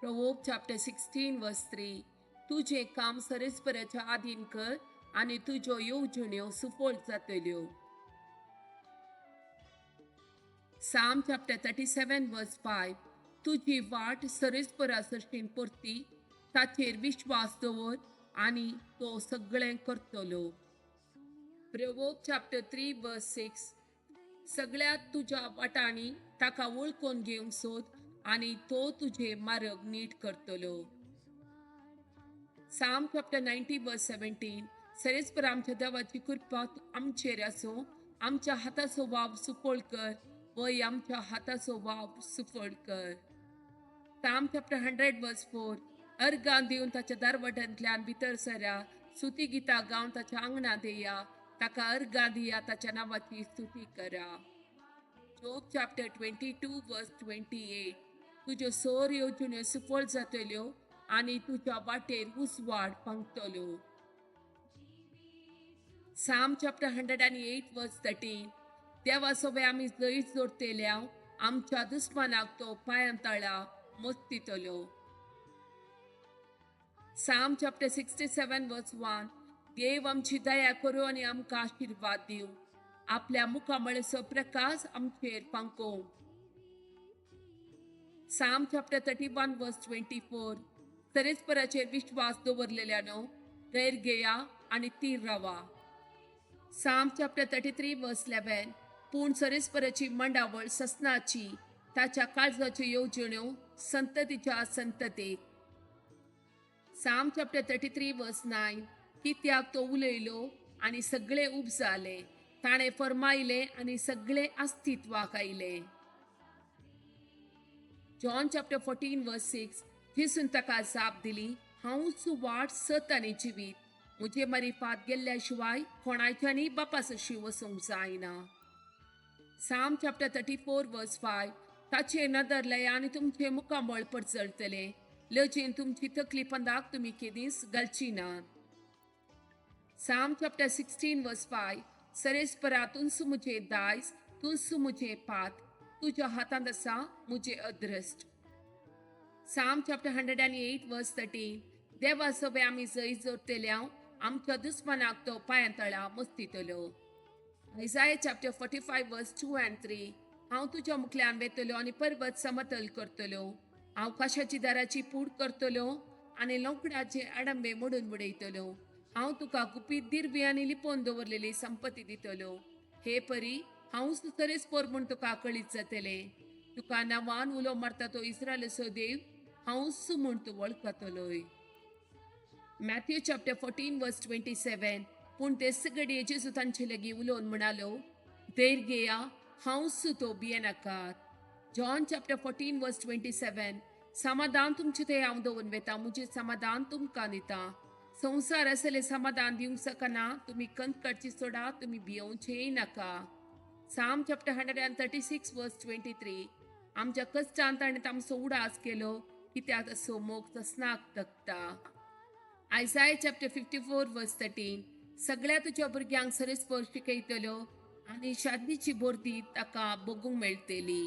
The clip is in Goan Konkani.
Proverb chapter 16 verse 3. तुजें काम सरेस्पराच्या आदीन कर आनी तुज्यो येवजण्यो सुफळ जातल्यो. Psalm chapter 37 verse 5. तुजी वाट सरेस्परा सरशीन परती, ताचेर विश्वास दवर आनी तो सगळें करतलो. Proverb chapter 3 verse 6. सगळ्या तुज्या वाटांनी ताका वळखून घेवंक सोद आनी तो तुजे मार्ग नीट करतलो. Psalm chapter 90 verse 17. सरेस्पर आमच्या देवाची कृपा आमचेर आसूं. आमच्या हाताचो वाव सुफळ कर, वय आमच्या हाताचो वाव सुफळ कर. Psalm chapter 100 verse 4. अर्गां दिवन ताच्या दारवटांतल्यान भितर सरा, स्तुती गितां गावन ताच्या आंगणांत येया, ताका अर्गां दिया, ताच्या नांवाची स्तुती करा. Job chapter 22 verse 28. तुज्यो सोर येवजण्यो सुफळ जातल्यो आनी तुज्या वाटेर उजवाड पांगतलो. Psalm chapter 108 verse 13. देवा सोबे आमी जैत जोडतेल्या, आमच्या दुस्मानाक तो पांयां तळा मस्तितलो. Psalm chapter 67 verse 1. देव आमची दया करूं आनी आमकां आशिर्वाद दिवं, आपल्या मुखामळचो प्रकाश आमचेर पांकोवं. Psalm chapter 31 verse 24. सरेस्पराचेर विश्वास दवरलेल्यानो धैर्य घेया आनी तीर रावा. Psalm chapter 33 verse 11. पूण सरेस्पराची मंडावळ ससनाची, ताच्या काळजाच्यो येवजण्यो संततीच्या संततेक. Psalm chapter 33 verse 9. कित्याक तो उलयलो आनी सगळे उब जाले, ताणें फरमायलें आनी सगळे अस्तित्वाक आयले. John chapter 14 verse 6. जेसून ताका जाप दिली, हांवूच वाट, सत आनी जिवीत. म्हजे मारिफात गेल्ल्या शिवाय कोणाच्यानी बापा सरशी वचूंक जायना. Psalm chapter 34 verse 5. ताचेर नदर लाया आनी तुमचें मुखामळ परजळटलें, लजेन तुमची तकली पंदाक तुमी केदींच घालची ना. Psalm chapter 16 verse 5. सरेस्परा तुंसू म्हजें दायज, तुंसू म्हजें पात, तुज्या हातांत आसा म्हजें अद्रश्ट. Psalm chapter 108 verse 13. देवा सोबे आमी जैत जोडतेल्या, आमच्या दुस्मानाक तो पांयां तळा मस्तितलो. Isaiah chapter 45 verse 2 and 3. हांव तुज्या मुखल्यान वेतलो आनी पर्वत समतल करतलो, हांव काशाची दाराची पूड करतलो आनी लोकडाचे आडंबे मोडून उडयतलो. हांव तुका गुपीत दिरवी आनी लिपोवन दवरलेली संपत्ती दितलो. हे परी हांवूच सरेस्पोर म्हूण तुका कळीत जातलें. तुका नांवान उलो मारता तो इस्रायलाचो देव हांवूच म्हूण तूं वळखतलोय. Matthew chapter 14 verse 27. पूण ते सगळे जेजू तांचे लागीं उलोवन म्हणालो, धैर्य घेया, हांवूच तो, भियेनाकात. John chapter 14 verse 27. समाधान तुमचें थंय हांव दवरून वेता, म्हजें समाधान तुमकां दिता. संवसार असलें समाधान दिवंक शकना. तुमी कंत काडची सोडा, तुमी भियोवचेंय नाका. Psalm chapter 136 verse 23. आमच्या कश्टान ताणें आमचो उडास केलो, कित्याक असो मोग तसनाक तगता. Isaiah chapter 54 verse 13. सगळ्या तुज्या भुरग्यांक सरेस्पर शिकयतलो आनी शादीची बोर्दी ताका बगूंक मेळटली.